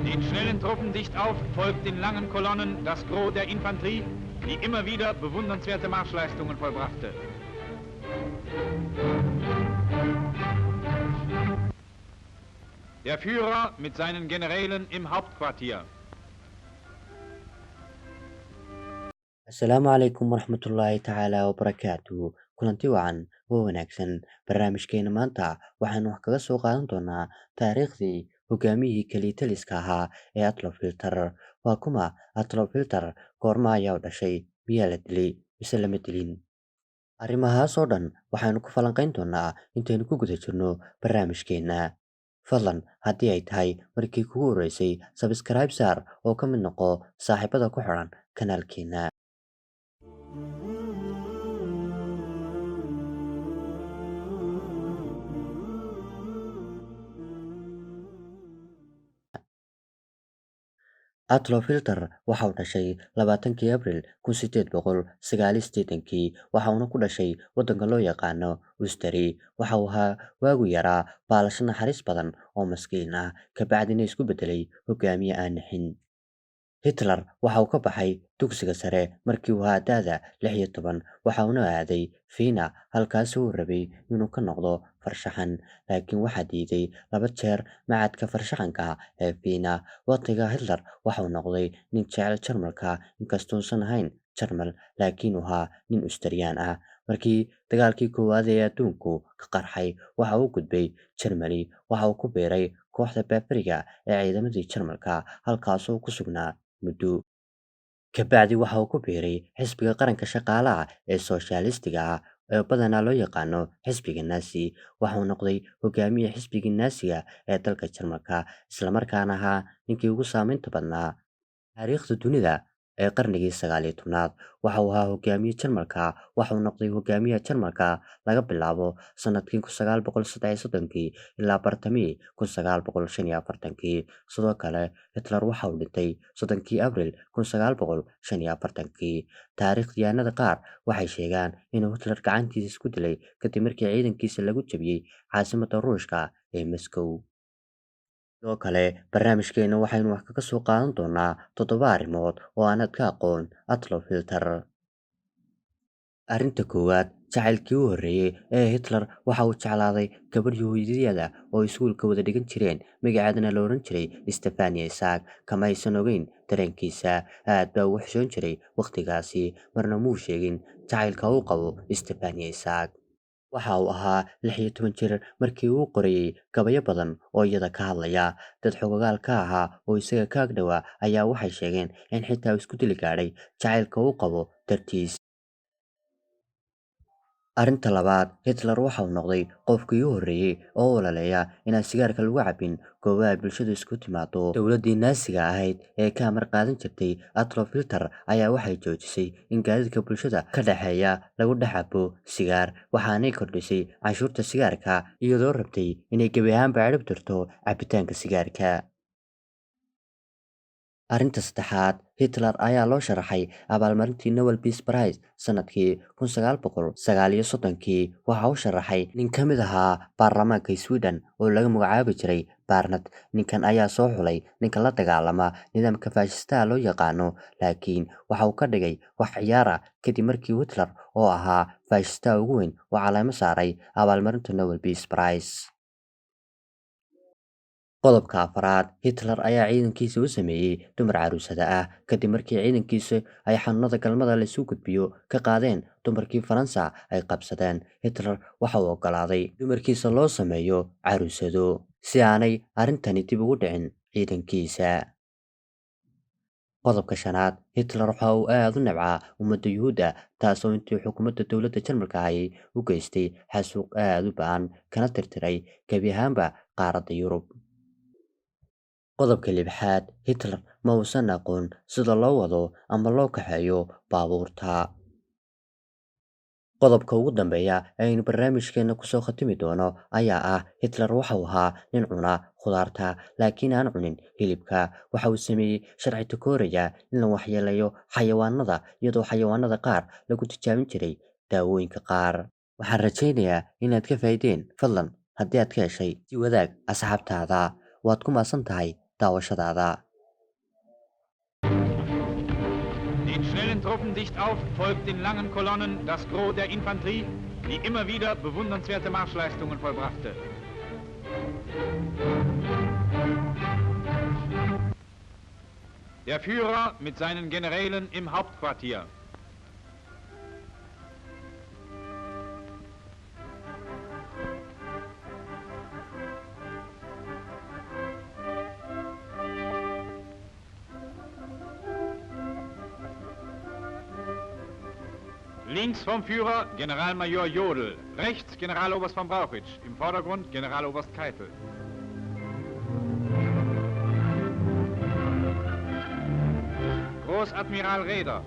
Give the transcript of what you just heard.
Den schnellen Truppen dicht auf folgt in langen Kolonnen das Gros der Infanterie, die immer wieder bewundernswerte Marschleistungen vollbrachte. Der Führer mit seinen Generälen im Hauptquartier. Asalaamu calaykum waraxmatullaahi tacaala wabarakaatuhu. Kulanti wacan oo wanaagsan. Barnaamijkeena maanta waxaanu wax kaga soo qaadan doonaa taariikhdii hogaamiyihii kalitaliska ahaa ee Adolf Hitler. Waa kuma Adolf Hitler? Goorma ayaa u dhashay? Miyaa la dilay mise lama dilin? Arrimahaas oo dhan waxaanu ku falanqayn doonaa intaynu ku guda jirno barnaamijkeena. Fadlan haddii ay tahay markii kugu horreysay, subscribe saar oo ka mid noqo saaxiibada ku xidhan kanaalkeena. Adolf Hitler waxa uu dhashay 20kii Abriil 1889kii, waxa uuna ku dhashay waddanka loo yaqaano Austria. Waxa uu ahaa waagu yaraa baalasho naxariis badan oo maskiin ah, kabacdina isku beddelay hogaamiye aan nixin. Hitler waxa uu ka baxay dugsiga sare markii uu ahaa da'da 16, waxa uuna aaday Vienna, halkaas oo uu rabay inuu ka noqdo farshaxan, laakiin waxaa diiday 2 jeer machadka farshaxanka ee Vienna. Waqtiga Hitler waxa uu noqday nin jecel Jarmalka, inkastuusan ahayn Jarmal, laakiin uu ahaa nin Austriyaan ah. Markii dagaalkii koowaad ee adduunku ka qarxay, waxa uu gudbay Germany, waxa uu ku biiray kooxda Bavariga ee ciidamadii Jarmalka, halkaasoo ku sugnaa muddo. Kabacdi waxa uu ku biiray xisbiga qaranka shaqaalaha ee sooshaalistiga ah ee badanaa loo yaqaano xisbiga Naasi. Waxa uu noqday hogaamiye xisbigii Naasiga ee dalka Jarmalka, islamarkaana ahaa ninkii ugu saameynta badnaa taariikhda dunida ee qarnigii 19aad. Waxa uu ahaa hogaamiye Jarmalka, waxa uu noqday hogaamiyaha Jarmalka laga bilaabo sanadkii 1933kii ilaa bartamihii 1945kii. Sidoo kale Hitler waxa uu dhintay 30kii Abriil 1945kii. Taariikhyahanada qaar waxay sheegaan inuu Hitler gacantiisa isku dilay kadib markii ciidankiisa lagu jabiyey caasimadda Ruushka ee Moscow. Sidoo kale barnaamijkeena waxaynu wax kaga soo qaadan doonaa 7 arrimood oo aanad ka aqoon Adolf Hitler. Arrinta koowaad, jacaylkii u horreeyay ee Hitler waxa uu jeclaaday gabadh Yahuudiyad ah oo iskuulka wada dhigan jireen, magaceedana la oran jiray Stefania Isaac. Kama aysan ogeyn dareenkiisa, aad baa ugu xishoon jiray waqtigaasi, marna muu sheegin jacaylka uu qabo Stefania Isaac. Waxa uu ahaa 16 jir markii uu qorayay gabayo badan oo iyada ka hadlaya. Dad xogogaal ka ahaa oo isaga ka ag dhowaa ayaa waxay sheegeen in xitaa uu isku dili gaadhay jacaylka uu qabo dartiis. Arrinta labaad, Hitler waxa uu noqday qofkii u horreeyay oo u ololeeya inaan sigaarka lagu cabin goobaha ay bulshadu isku timaado. Dowladdii Naasiga ahayd ee ka amar qaadan jirtay Adolf Hitler ayaa waxay joojisay in gaadiidka bulshada ka dhexeeya lagu dhex cabo sigaar, waxaanay kordhisay canshuurta sigaarka iyadoo rabtay inay gebi ahaanba cirib tirto cabitaanka sigaarka. Arrinta saddexaad, Hitler ayaa loo sharaxay abaalmarintii Nobel Peace Prize sanadkii 1939kii. Waxa uu sharaxay nin ka mid ahaa baarlamaanka Sweden oo laga magacaabi jiray Barnard. Ninkan ayaa soo xulay ninka la dagaalama nidaamka faashistaha loo yaqaano, laakiin waxa uu ka dhigay wax ciyaar ah kadib markii Hitler oo ahaa faashistaha ugu weyn uu caleemo saaray abaalmarinta Nobel Peace Prize. Qodobka afraad, Hitler ayaa ciidankiisa u sameeyey dumar caruusada ah kadib markii ciidankiisa ay xanuunada galmada la isu gudbiyo ka qaadeen dumarkii Faransa ay qabsadeen. Hitler waxa uu oggolaaday dumarkiisa loo sameeyo caruusado si aanay arrintani dib ugu dhicin ciidankiisa. Qodobka shanaad, Hitler waxa uu aad u nabcaa ummadda Yuhuudda, taasoo intii xukuumadda dowladda Jarmalka hayay u geystay xasuuq aad u ba'an kana tirtiray gebi ahaanba qaaradda Yurub. Qodobka lixaad, Hitler ma uusan aqoon sida loo wado ama loo kaxeeyo baabuurta. Qodobka ugu dambeeya ee aynu barnaamijkeena kusoo khatimi doono ayaa ah Hitler waxa uu ahaa nin cuna khudaarta, laakiin aan cunin hilibka. Waxa uu sameeyey sharci takooraya in la waxyeeleeyo xayawaanada, iyadoo xayawaanada qaar lagu tijaabin jiray daawooyinka qaar. Waxaan rajaynayaa inaad ka faa'iideen. Fadlan haddii aad ka heshay, si wadaag asxaabtaada. Waad ku mahadsan tahay daawashadaada. Den schnellen Truppen dicht auf folgt in langen Kolonnen das Gros der Infanterie, die immer wieder bewundernswerte Marschleistungen vollbrachte. Der Führer mit seinen Generälen im Hauptquartier. Links vom Führer Generalmajor Jodl, rechts Generaloberst von Brauchitsch, im Vordergrund Generaloberst Keitel. Großadmiral Raeder.